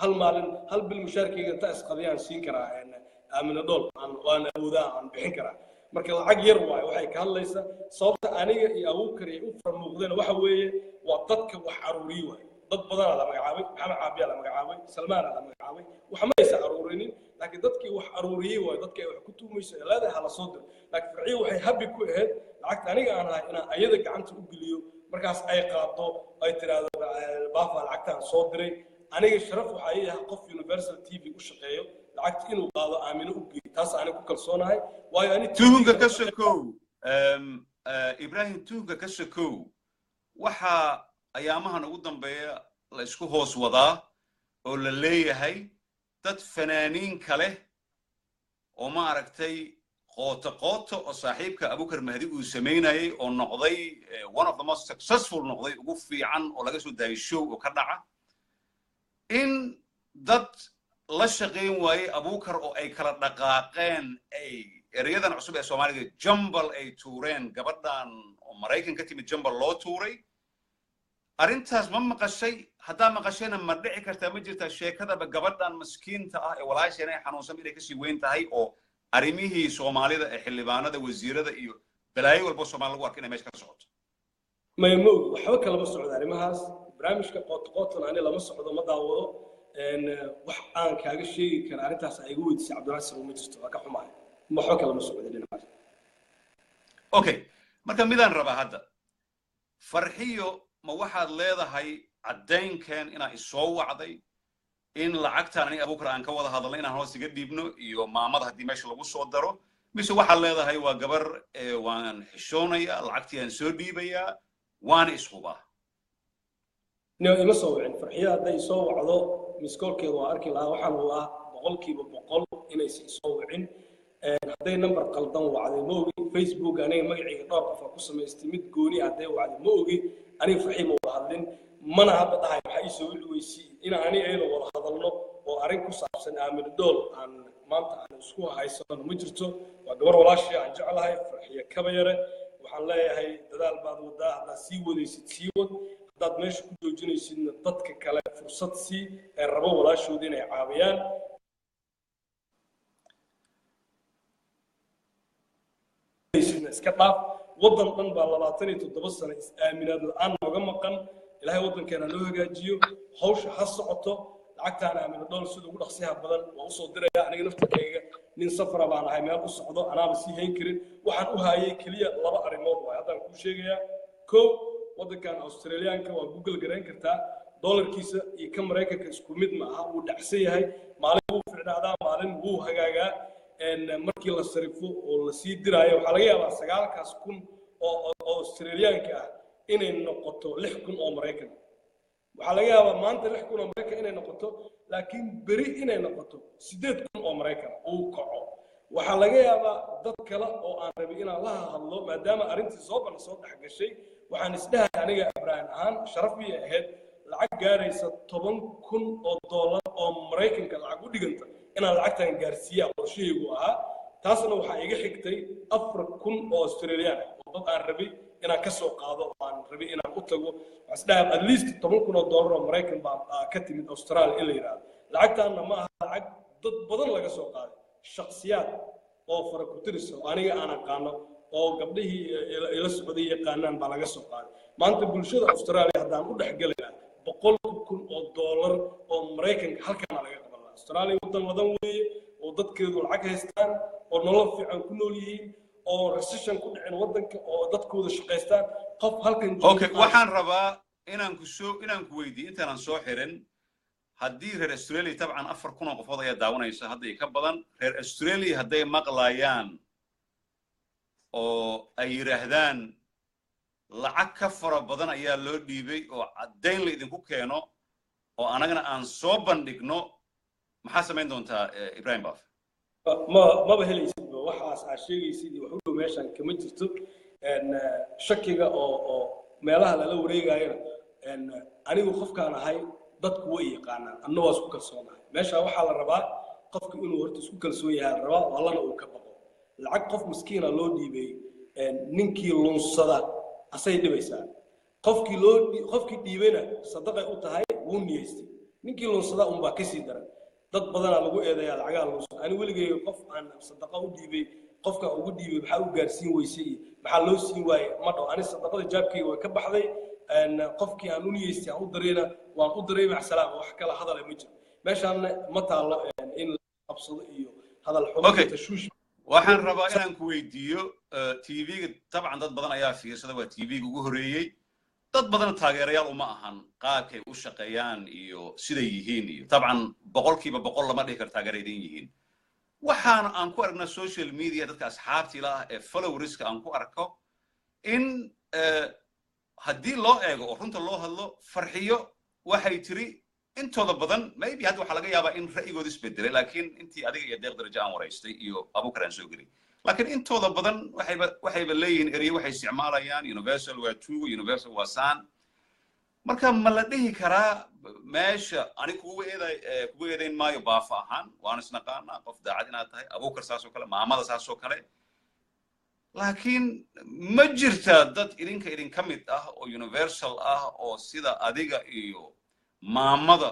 hal maalin, hal bil mushaarkayga inta isqadiyaan siin karaa Aamina Dhool, waan awoodaa, aan bixin karaa. Marka lacag yar waayo waxay ka hadlaysaa. Sababta aniga iyo Abuukar ay u farmuuqdeen waxa weeye waa dadka wax aruuriye waayo. Dad badanaa la magacaabay, Maxamed Caabiyaa la magacaabay, Salmaanaa la magacaabay, wax ma aysan aruurinin, laakiin dadkii wax aruuriyey waayo dadka ay wax ku tuumayso ee leedahay hala soo diro. Laakiin Farciyo waxay habi ku ahayd lacagta aniga aan ahay inaan ayada gacanta u geliyo, markaas ay qaado, ay tiraahdo, "Baafa lacagtaan soo diray." Aniga sharaf waxaa ii ah qof Universal TV u shaqeeyo lacagta inuu qaado, Aamino u geeyo. Taas aniga ku kalsoonahay, waayo ani Tuhunka ka sokow, Ibrahim, tuhunka ka sokow, waxaa ayaamahan ugu dambeeya la isku hoos wadaa oo la leeyahay dad fanaaniin kale oo ma aragtay qooto qooto oo saaxiibka Abukar Mahdi uu samaynayay oo noqday one of the most successful, noqday ugu fiican oo laga soo daayay show oo ka dhaca, in dad la shaqayn waayey Abukar oo ay kala dhaqaaqeen, ay ereyadan cusub ee Soomaaliga jambal ay tuureen, gabadhan oo Maraykan ka timid jambal loo tuuray. Arrintaas ma maqashay? Haddaa maqashayna, ma dhici kartaa, ma jirtaa sheekadaba gabadhan maskiinta ah ee walaasheen ay xanuunsan inay kasii weyn tahay oo arrimihii Soomaalida ee xildhibaanada, wasiirada iyo balaayo walbo Soomaali lagu arka inay meesha ka socoto? Maya, ma ogi, waxba kalama socdo arrimahaas. Barnaamijka qootqootan ani lama socdo, ma daawado. Wax aan kaaga sheegi kara arrintaas ay igu weydiisay, Cabdinaasir, uma jirto. Waa ka xumahay, waxba kalama socdo dhinacaas. Okay, marka midaan rabaa hadda, Farxiyo, ma waxaad leedahay caddaynkeen inaa isoo wacday in lacagtaan aniga Abuukar aan ka wada hadalnay inaan hoos iga dhiibno iyo maamada haddii meesha lagu soo daro, mise waxaad leedahay waa gabar, waan xishoonayaa, lacagtii aan soo dhiibayaa, waana ishubaa? No, ima soo wicin Farxiyo. Hadday soo wacdo missed call-keeda waa arki lahaa. Waxaan hubaa 100% inaysan isoo wicin. Hadday number qaldan wacday ma ogi. Facebook aniga magacayga dhowr qof aa ku samaystay, mid gooni hadday wacday ma ogi. Aniga Farxiyo ma wada hadlin, mana hadda dhahay maxaa ii soo wici weysii. In ani ayada wada hadalno oo arrin ku saabsan Aamin Dhool aan maanta aan isku haysano ma jirto. Waa gabar walaashii aan jeclahay, Farxiyo Kabayare. Waxaan leeyahay dadaal baad wadaa, haddaad sii wadaysid sii wad, haddaad meesha ku joojinaysidna dadka kale fursad sii ee rabo walaashooda inay caawiyaan. Iska dhaaf, waddan dhan baa 27 sano is-aaminaad la-aan nooga maqan. Ilaahay waddankeena noo hagaajiyo, hawsha ha socoto. Lacagtaan Aamina Dhool sida ugu dhaqsiyaha badan waa usoo diraya. Aniga naftirkayga nin safara baan ahay, meel u socdo, anaaba sii hayn karin. Waxaan u haayay keliya laba arrimood waay haddaan kuu sheegayaa. Kow, waddankan Australiyaanka waa Google garayn kartaa, dollarkiisa iyo ka Maraykanka isku mid ma aha, wuu dhacsan yahay. Maalin wuu ficnaadaa, maalin wuu hagaagaa. Markii la sarifo oo la sii diraayo waxaa laga yaabaa 9,000 oo Australiyaanka ah inay noqoto 6,000 oo Maraykan. Waxaa laga yaabaa maanta 6,000 oo Maraykan inay noqoto, laakiin beri inay noqoto 8,000 oo Maraykan uu kaco. Waxaa laga yaabaa dad kale oo aan rabay inaan la hadlo, maadaama arrintii Zoban soo dhex gashay, waxaan isdhahay aniga Ibraahim ahaan sharaf bay ahayd lacag gaaraysa $10,000 oo Maraykanka lacag u dhiganta inaan lacagtan gaarsiiya qorshahaygu ahaa. Taasna waxaa iga xigtay 4,000 oo Australiyaan ah oo dad aan rabay inaan ka soo qaado oo aan rabay inaan u tago. Waxaan isdhahay at least $10,000 oo Maraykan baa ka timid Australia in la yidhaahdo. Lacagtaanna ma aha lacag dad badan laga soo qaaday, shakhsiyaad oo fara ku tirisa oo aniga aan aqaano oo gabdhihii ila socday yaqaanaan baa laga soo qaaday. Maanta bulshada Australia haddaan u dhex geli lahaa $100,000 oo Maraykanka halkaana laga qaban lahaa. Australia waddan ladan weeye oo dadkeedu lacag haystaan oo nolol fiican ku nool yihiin oo recession ku dhicin waddanka oo dadkooda shaqaystaan. Qof halkan Okay, waxaan rabaa inaan ku weydiiyo intaanan soo xirin, haddii reer Australia, tabcan 4,000 oo qofood ayaa daawanaysa hadda iyo ka badan, reer Australia hadday maqlayaan oo ay yidhaahdaan lacag ka fara badan ayaa loo dhiibay oo caddayn la idinku keeno oo anagana aan soo bandhigno, maxaa samayn doontaa, Ibrahim Baaf? Ma maba helaysidba waxaas aad sheegaysid iyo wax u dhow meeshan kama jirto. Shakiga oo meelaha lala wareegayana, anigu qofkaan ahay dadku way yaqaanaan, anna waa isku kalsoonahay. Meesha waxaa la rabaa qofku inuu horta isku kalsoon yahay la rabaa, oo Allana uu ka baqo. Lacag qof miskiina loo dhiibay, ninkii lunsada asay dhibaysaa, qofkii loo qofkii dhiibayna sadaqay u tahay, wuu niyeystay. Ninkii lunsada unbaa kasii daran. Dad badanaa lagu eedeeyaa lacagaha lunsada. Ani weligay qof aan sadaqa u dhiibay, qofka ugu dhiibay maxaa u gaarsiin weysay iyo maxaa loo siin waayey ma dhaho. Ani sadaqada jaabkayga way ka baxday, qofkii aan u niyeystay aan u dirayna waan u diray, macsalaama, wax kala hadala ma jiro. Meeshaanna ma taallo in la qabsado iyo hadal xumo iyo tashwiish. Waxaan rabaa inaan ku weydiiyo TV-ga. Dabcan dad badan ayaa fiirsada, waa TV-ga ugu horreeyey. Dad badan taageerayaal uma ahan qaabkay u shaqeeyaan iyo siday yihiin, iyo dabcan 100% lama dhihi karo taageera idin yihiin. Waxaana aan ku aragnaa social media dadka asxaabtiila ah ee followerska aan ku arko in haddii loo eego oo runta loo hadlo, Farxiyo waxay tiri intooda badan maybe hadda waxaa laga yaabaa in ra'yigooda isbedelay, laakiin intii adiga iyo Deeq Darajo aan waraystay iyo Abukar aan soo gelay, laakiin intooda badan waxayba leeyihiin ereyo waxay isticmaalayaan: Universal waa tuugo, Universal waa saan. Marka ma la dhihi karaa meesha ani kugu eeday, kugu eedayn maayo baafa ahaan, waan isnaqaanaa, qof daacad inaad tahay, Abukar saas oo kale, maamada saas oo kale, laakiin ma jirtaa dad idinka idinka mid ah oo Universal ah oo sida adiga iyo maamada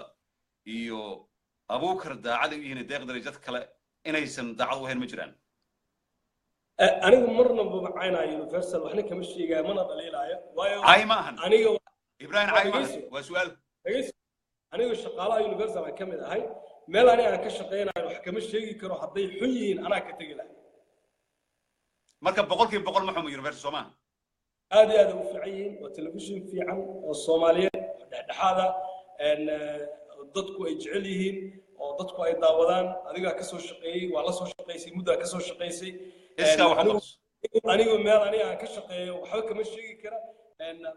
iyo Abukar daacad ay u yihiin, Deeq Darajad kale inaysan daacad u ahayn, ma jiraan? Anigu marnaba macaynaayo Universal, waxna kama sheegaayo mana dhaliilaayo, waayo Cay ma ahan. Aniga Ibrahim, cay ma ahan, waa su'aal. Dhegeyso, anigu shaqaalaha Universal aan ka mid ahay. Meel ani aan ka shaqaynayo wax kama sheegi karo. Hadday xun yihiin anaa ka tegi lahay. Marka 100% ma xumo Universal, soo maaha? Aad iyo aad u fiican yihiin. Waa telefishin fiican oo Soomaaliyeed oo dhexdhexaada, dadku ay jecel yihiin oo dadku ay daawadaan. Adigaa ka soo shaqeeyey, waa la soo shaqaysay, muddaa ka soo shaqaysay. Iskaa wax u qabso. Anigu meel aniga aan ka shaqeeyo waxba kama sheegi kara.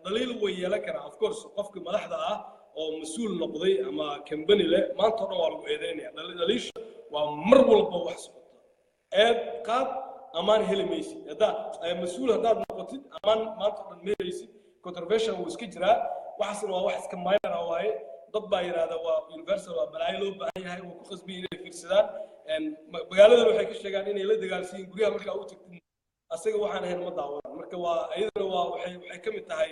Dhaliil way yeelan karaa, of course. Qofka madaxda ah oo mas-uul noqday ama company leh maanta o dhan waa lagu eedeynaya. Dhaliisha waa mar walba wax socota. Eed qaad, amaan heli maysid. Haddaa mas-uul haddaad noqotid, amaan maanta o dhan ma helaysid. Controversial wuu iska jiraa, waxaasna waa wax iska minor ah waaye. Dad baa yidhahda waa Universal waa balaayo loo baahan yahay, waa ku khasban inay fiirsadaan. Magaaladan waxay ka sheegaan inay la dagaalsan yihiin. Guryaha markaa u tagtid asaga waxaan ahayn ma daawadaan. Marka waa iyadana waa waxay ka mid tahay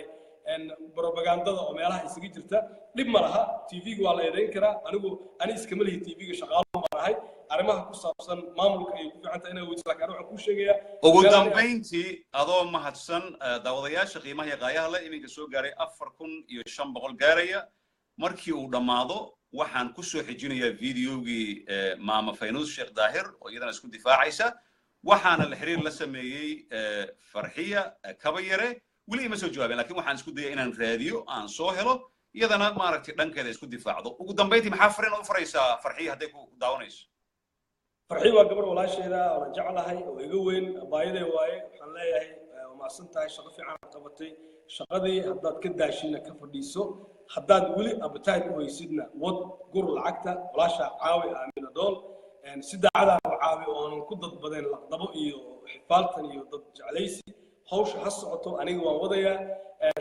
propagandada oo meelaha isaga jirta. Dhib ma laha, TV-ga waa la eedayn karaa. Anigu ani iskama lihi TV-ga, shaqaalo baan ahay. Arrimaha ku saabsan maamulka ay ku fiican tahay inay weydiiso, laakiin waxaan kuu sheegayaa Ugu dambayntii, adoo mahadsan, daawadayaasha qiimaha iyo qaayaha leh iminka soo gaaray 4500 gaaraya, markii uu dhammaado waxaan ku soo xijinayaa videogii maama Faynuus Sheekh Daahir oo iyadana isku difaacaysa. Waxaana la xiriir la sameeyey Farxiya Kabayare, weli ima soo jawaabeen, lakin waxaan isku dayay inaan raadiyo aan soo helo, iyadana maaragtay dhankeeda isku difaacdo. Ugu dambayntii, maxaa fariin u faraysaa Farxiya hadday ku daawanayso? Farxiya waa gabar walaasheeda oo la jeclahay oo iga weyn, abaayaday waaye. Waxaan leeyahay waa mahadsan tahay, shaqo fiican aad qabatay. Shaqadii haddaad ka daashina ka fadhiiso, haddaad weli appetite u haysidna wad, gur lacagta, walaashaa caawi, Aamina Dhool si daacadaan u caawi oonan ku dadbadeen laqdabo iyo xifaaltan iyo dad jeclaysi. Hawsha ha socoto, aniga waan wadayaa.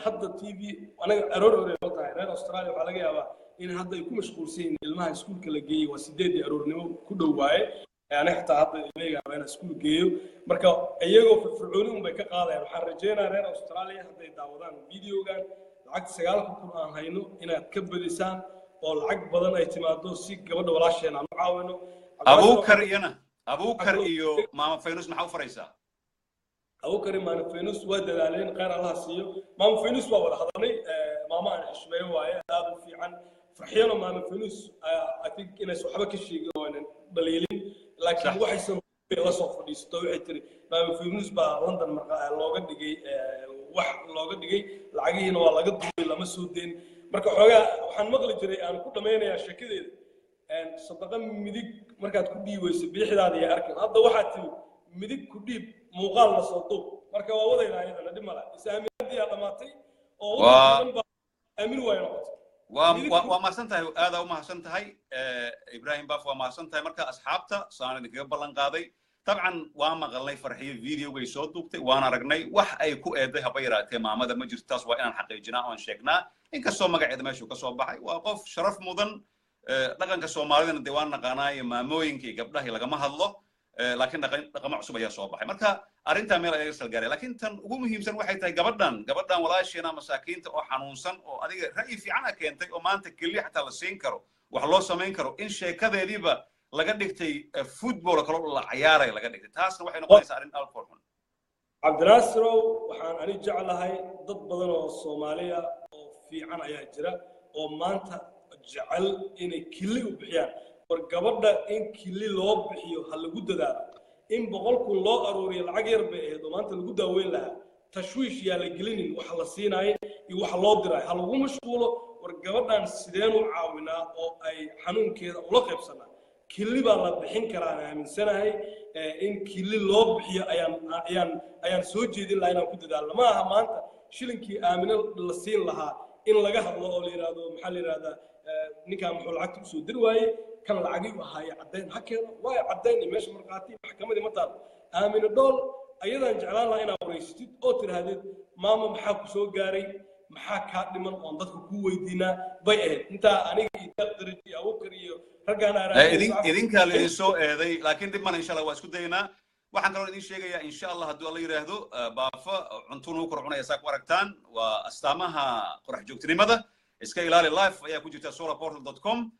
Hadda TV aniga aroor hore noo tahay. Reer Australia waxaa laga yaabaa in hadda ay ku mashquulsan yihiin ilmaha iskuulka la geeyey. Waa 8dii aroornimo ku dhow waaye. Aniga xitaa hadda ilmahayga waa inaan iskuul geeyo. Marka iyagoo firfircooni un bay ka qaadayaan. Waxaan rajaynayaa reer Australia hadday daawadaan videogan, lacagta 9,000 aan hayno inaad ka badisaan oo lacag badan ay timaado si gabadha walaasheena aan u caawino. Abuukar iyana, Abuukar iyo maama Faynus maxaa u faraysaa? Abuukar iyo maama Faynus waa dadaaleen, khayr Allaha siiyo. Maama Faynus waa wada hadalnay, maama aan xishmeeyo waaye, aad u fiican. Farxiyano maama Faynus, I think inaysan waxba ka sheegin oo aynan dhaliilin, laakiin waxaysan la soo fadhiisato waxay tiri maama Faynus baa London marka looga dhigay, wax looga dhigay, lacagihiina waa laga duubay, lama soo deyn. Marka xoogaa waxaan maqli jiray, aan ku dhammaynayaa sheekadeeda, sadaqa midig markaad ku dhiibayso bidixdaada iyo arkin. Hadda waxaad timi midig ku dhiib, muuqaalna soo duub. Marka waa wadaynaa iyadana, dhib mala. Is-aaminadii aa dhammaatay oo waddanka dhan baa aamin waayo noqotay. Waa mahadsan tahay, aadaa u mahadsan tahay Ibrahim Baf, waa mahadsan tahay. Marka asxaabta saan idinkaga ballan qaaday, dabcan waa maqalnay Farxiyo videogay soo duubtay, waan aragnay. Wax ay ku eeday haba yaraatee maamada ma jirto. Taas waa inaan xaqiijinaa oon sheegnaa, inkastoo magaceeda meeshuu ka soo baxay. Waa qof sharaf mudan. Dhaqanka Soomaalidana dee waan naqaanaayo, maamooyinka iyo gabdhahii lagama hadlo, laakiin dhaqamo cusub ayaa soo baxay. Marka arrintaa meel ayaa salgaaray, laakiin tan ugu muhiimsan waxay tahay gabadhan walaasheena masaakiinta oo xanuunsan oo adiga ra'yi fiican a keentay oo maanta keliya xataa la siin karo, wax loo samayn karo, in sheekadeediiba laga dhigtay football kale oo la ciyaaray laga dhigtay. Taasna waxay noqonaysaa arrin alcohol xun. Cabdinaasirow, waxaan ani jeclahay dad badan oo Soomaaliya oo fiican ayaa jira oo maanta jecel inay kili u bixiyaan. War gabadha in kili loo bixiyo ha lagu dadaalo. In 100,000 loo aruuriyo lacag yar bay ahayd oo maanta lagu daaweyn lahaa. Tashwiish yaa la gelinin waxa la siinaayo iyo waxa loo diraayo, ha lagu mashquulo. War gabadhan sideen u caawinaa oo ay xanuunkeeda ula qaybsanaa? Kili baa la bixin karaa, aan aaminsanahay. In kili loo bixiyo ayaan soo jeedin lahaa, inaan ku dadaalno. Ma aha maanta shilinkii Aamino la siin lahaa in laga hadlo oo la yidhaahdo, maxaa la yidhahdaa, ninkan muxuu lacagta usoo diri waayey, kan lacagii u ahaaye caddayn ha keeno. Waayo caddayn iyo meesha markhaati maxkamadii ma taalo. Aamino Dhool ayadaan jeclaan lahaa inaad wareysatid oo tidhaahdid, maama, maxaa ku soo gaaray, maxaa kaa dhiman oon dadka ku weydiinaa bay ahayd. Intaa aniga iyo Daqdarij iyo Abukar iyo raggaan Idinkaa la idin soo eeday, laakiin dhib mana, insha Allah waa isku daynaa. Waxaan kaloo idin sheegayaa, insha Allah, hadduu Alla yidhaahdo, Baafa cuntuun uu kor cunaya saa ku aragtaan, waa astaamaha qorax joogtinimada. Iska ilaali, live ayaa ku jirta solarportal.com.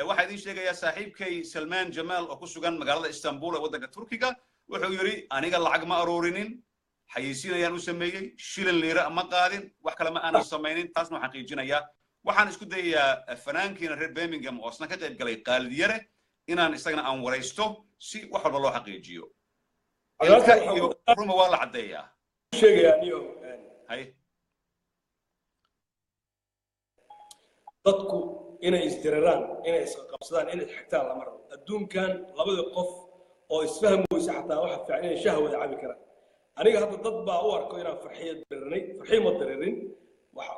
Waxaa idin sheegayaa saaxiibkay Salmaan Jamaal oo ku sugan magaalada Istanbul ee waddanka Turkiga, wuxuu yidhi aniga lacag ma aruurinin, xayeysiin ayaan u sameeyey, shilin liira ma qaadin, wax kale ma aanan samaynin. Taasna waxaan xaqiijinayaa. Waxaan isku dayayaa fanaankiina reer Birmingham oo isna ka qayb galay, Qaalid Yare, inaan isagana aan waraysto si wax walba loo xaqiijiyo. Ilka iyo ruma waa la caddeeyaa. Sheegayaa niyo hay. Dadku inay isdiriraan, inay isqabsadaan, inay xigtaan lama rabo. Adduunkan labada qof oo isfahmi weysa xataa waxa fiican inay shaah wada cabi karaan. Aniga hadda dad baa u arko inaan Farxiyo diririnay. Farxiyo ma diririn,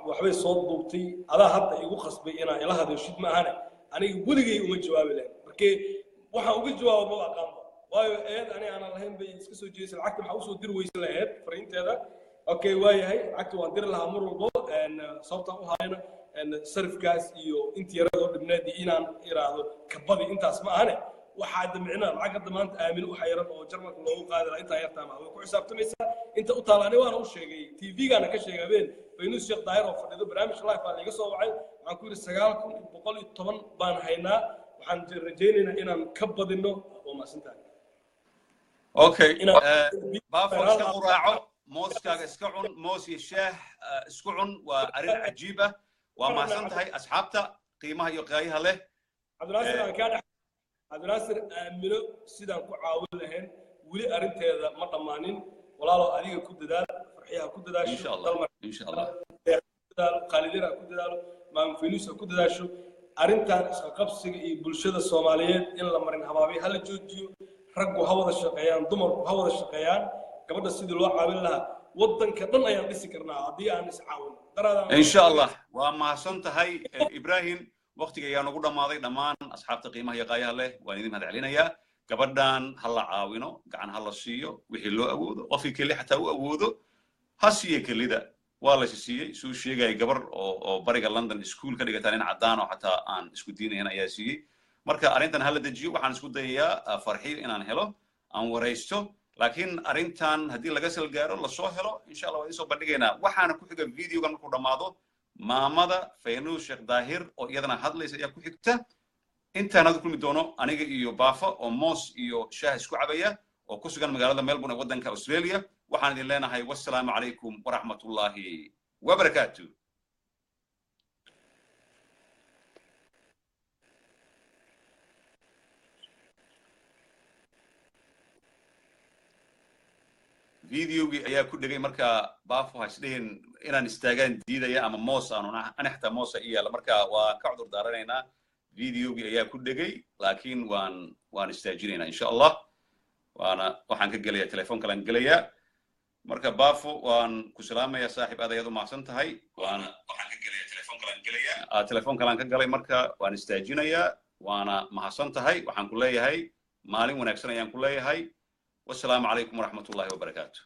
waxbay soo duubtay. Adaa hadda igu khasbay inaan ila hadashid ma ahane, aniga weligay uma jawaabi lahayn. Markee waxaan uga jawaabo maba aqaanba, waayo eed ani aanan lahayn bay iska soo jeedisay. Lacagta maxaa usoo diri weysa lahayd fariinteeda? Okay, waayahay, lacagta waan diri lahaa mar walbo. Sababtaan u hayana sarifkaas iyo intii yaradoo dhibneed iyo inaan iraahdo kabadi intaas ma ahane. Waxaa hadda micnaha lacag hadda maanta Aamino waxa yaran oo Jarmalka loogu qaadi lahaa intaa yartaa ma way ku xisaabtamaysaa inta u taala. Ani waana u sheegay, TV-gaana ka sheegay habeen Faynuus Sheekh Daahir oo fadhido barnaamij live baa laiga soo wacay. Waxaan ku yidhi 9,110 baan haynaa, waxaan rajaynaynaa inaan ka badino. Waa mahadsantahay. Okay, Baafo, iska quraaco, mooskaaga iska cun, moos iyo shaah isku cun, waa arrin cajiib ah. Waa mahadsan tahay asxaabta qiimaha iyo qaayaha leh. Cabdinaasir, aan kaa dhex, Cabdinaasir, Aamino sidaan ku caawin lahayn weli arrinteeda ma dhammaanin. Walaalow, adiga ku dadaal, Farxiyaha ku dadaasho. Insha Allah, insha Allah. Dadaalo, Khaalidira ha ku dadaalo, Maam Faynuus ha ku dadaasho. Arrintan isqa qabsiga iyo bulshada Soomaaliyeed in la marin habaabiyo hala joojiyo. Raggu ha wada shaqeeyaan, dumarku ha wada shaqeeyaan. Gabadha sidii loo caawin lahaa, waddanka dhan ayaan dhisi karnaa haddii aan is caawino. Insha Allah. Waa mahadsan tahay Ibrahim, waqtiga ayaa nagu dhammaaday. Dhammaan asxaabta qiimaha iyo qaayaha leh waan idin mahad celinayaa. Gabadhan ha la caawino, gacan ha la siiyo wixii loo awoodo. Qofkii keli xataa u awoodo ha siiye. Kelida waa la siiyey, suu sheegaya gabar oo bariga London school ka dhigataa, nin caddaan oo xataa aan isku diinayn ayaa siiyey. Marka arrintan ha la dejiyo. Waxaan isku dayayaa Farxiyo inaan helo, aan waraysto, laakiin arrintan haddii laga sal gaaro, lasoo helo, insha Allah waa idin soo bandhigaynaa. Waxaana ku xiga videogan markuu dhammaado maamada Faynuus Sheekh Daahir oo iyadana hadlaysa ayaa ku xigta. Intaan hadda kulmi doono, aniga iyo Baafa oo moos iyo shaah isku cabaya oo ku sugan magaalada Melbourne ee waddanka Australia, waxaan idin leenahay wassalaamu calaykum waraxmatullaahi wabarakaatu. Videogii ayaa ku dhegay. Marka Baafo, ha isdhihin inaan istaagaan diidaya ama moos aanu ani xataa moosa i yaalla. Marka waan ka cudur daaranaynaa, videogii ayaa ku dhegay, laakiin waan istaajinaynaa insha Allah. Waana waxaan ka gelayaa telefoon kalaan gelayaa. Marka Baafo, waan ku salaamayaa saaxiib, aad ayaad u mahadsan tahay. Waana waxaan ka gelayaa telefoon. Telefoon kalaan ka galay, marka waan istaajinayaa, waana mahadsan tahay. Waxaan ku leeyahay maalin wanaagsan ayaan ku leeyahay. Wasalaamu calaykum waraxmatullahi wabarakaatu.